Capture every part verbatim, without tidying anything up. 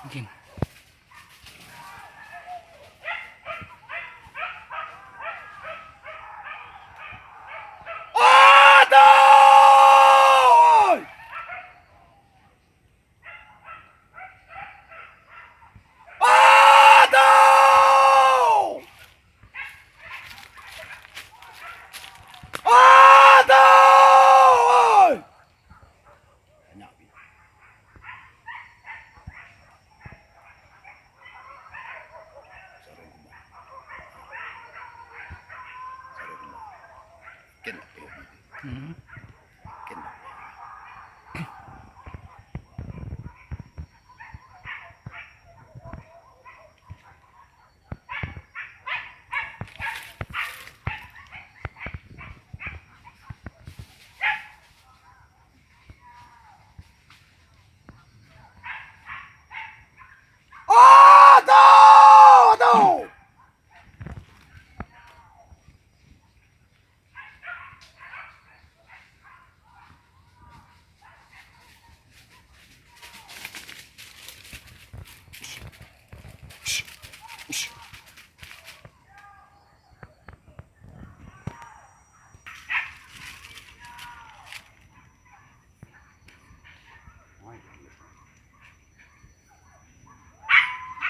Anjing. Aduh! Aduh! Banyak, Pi. Sarung kumbang. Sarung kumbang. Ken tak tengok. Hmm. Ken tak tengok. Oh, tu! Tu!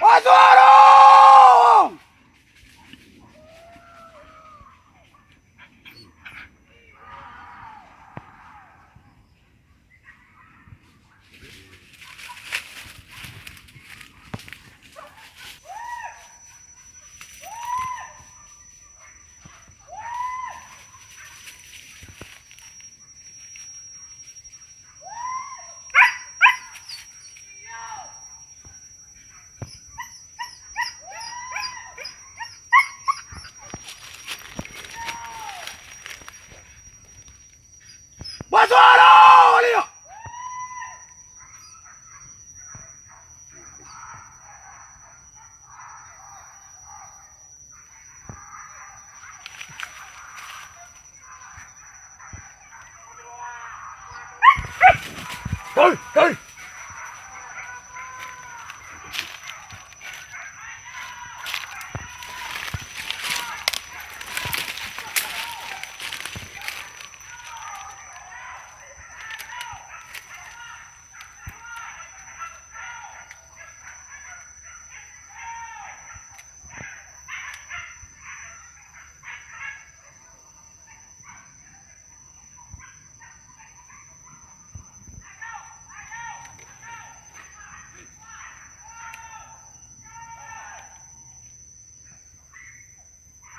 Asuaro! Basuaro, Lio! Hei, hei!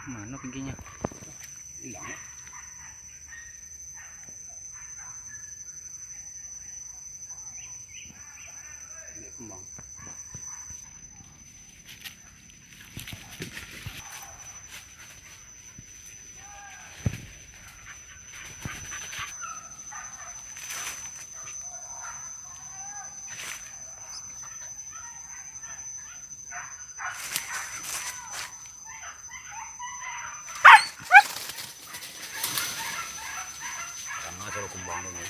Mano piginyo? Ilang. Ini kembang. Tangah suaro kumbang tu, Bang.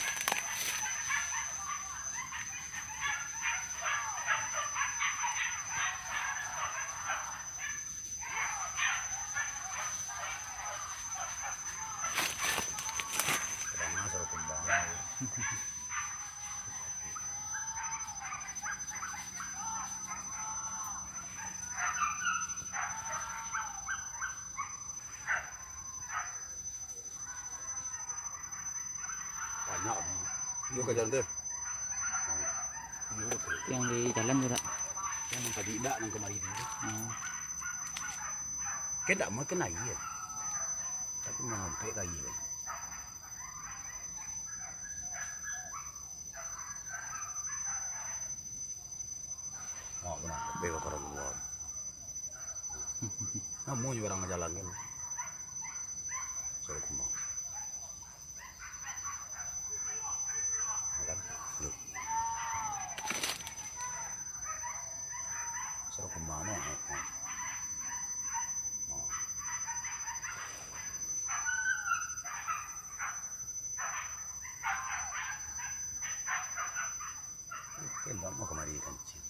Tangah suaro kumbang tu. Banyak tu. Iyo ka jalan tu. Iyo tu. Yang di jalan tu, dak? Yang nan tadi dak, nan kamari tu. Hmm. Kan dak makan aia. Tapi mangampek ka aia. Awak pernah lebih ka korang luar. Namonyo urang bajalan kan. Suaro kumbang. Makan. Yuk. Suaro kumbang tu. Oh. Kan dak mau kamari kancing.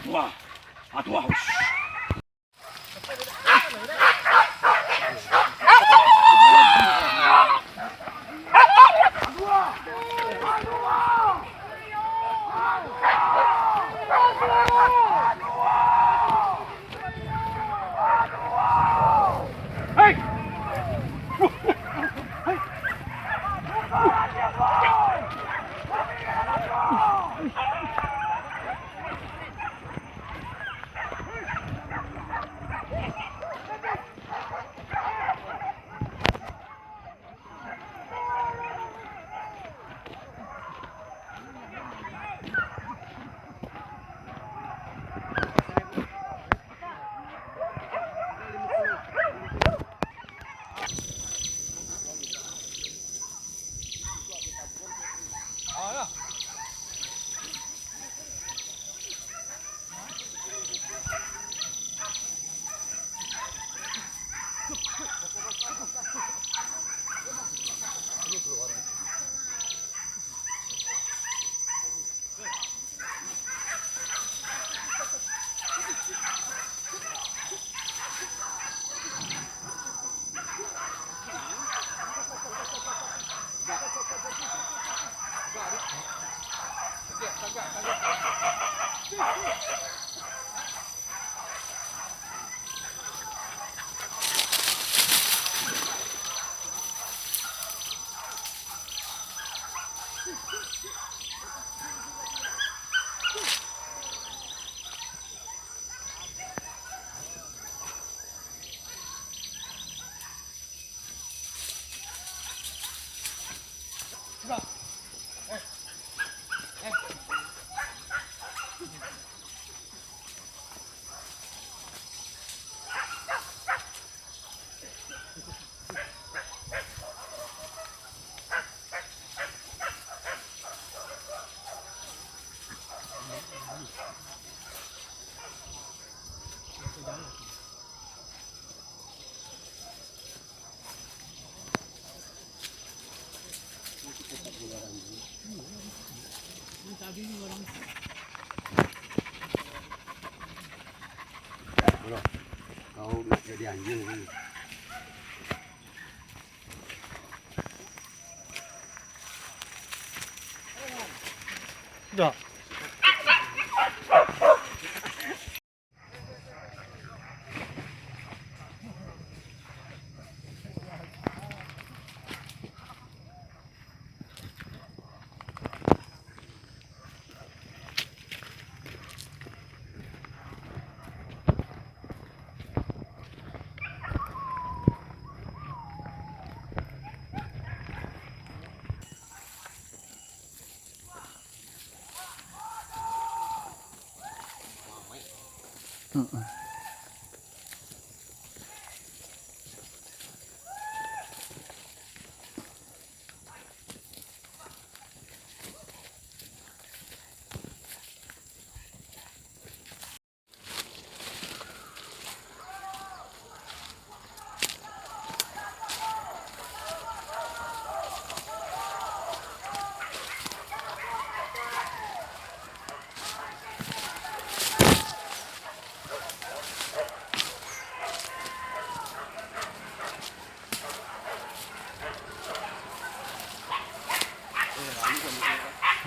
Wah, aduh, aus. Bro, kau nak jadi anjing kan? Dah.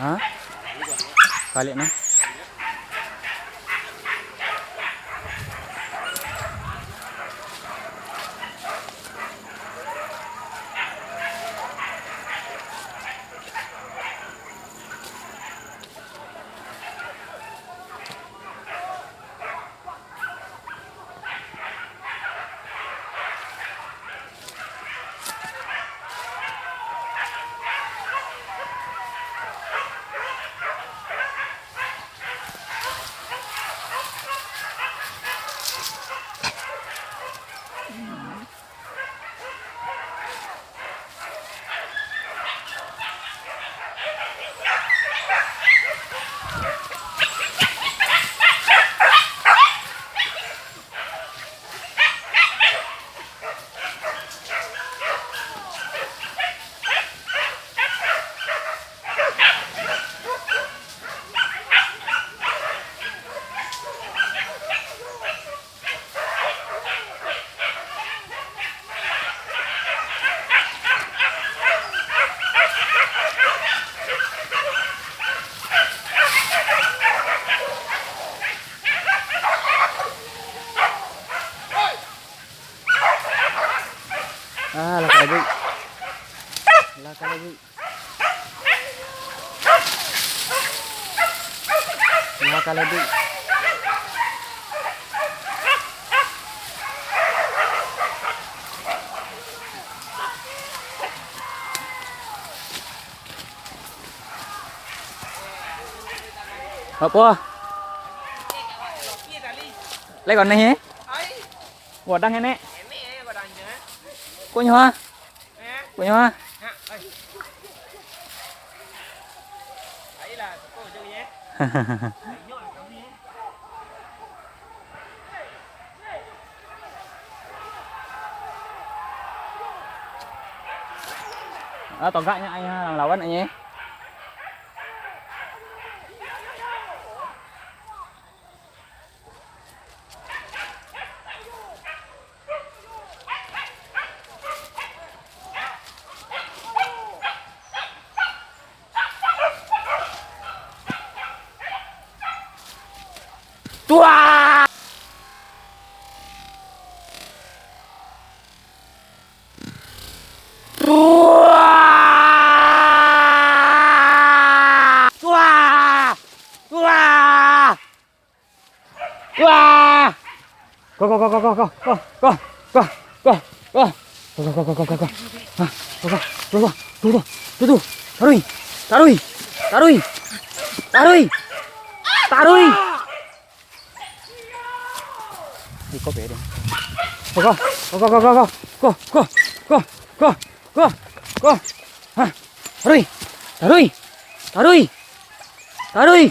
Ha? Kalek nah. Kalau di Apo? Lai kanai, eh? Gadang, Nek? Ko nyo, ah? Ko nyo, ah? Ah, togaknyo, ayah, lawan, ayah. Tuah! Tuah! Tuah! Tuah! Tuah! Ko, ko, ko, ko, ko, ko, ko, ko, ko, ko, ko. Ko, ko, ko, ko, ko, ko. Ah, ko, ko, ko, ko. Tu, tu, tu, tu. Taruih! Taruih! Taruih! Taruih! Taruih! Iko pe deh. Ko, ko, ko, ko, ko, ko. Ko, ko, ko, ko, ko, ko, ko. Hah. Taruih. Taruih. Taruih. Taruih.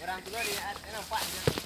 Orang tu lah dia, dia nampak dia.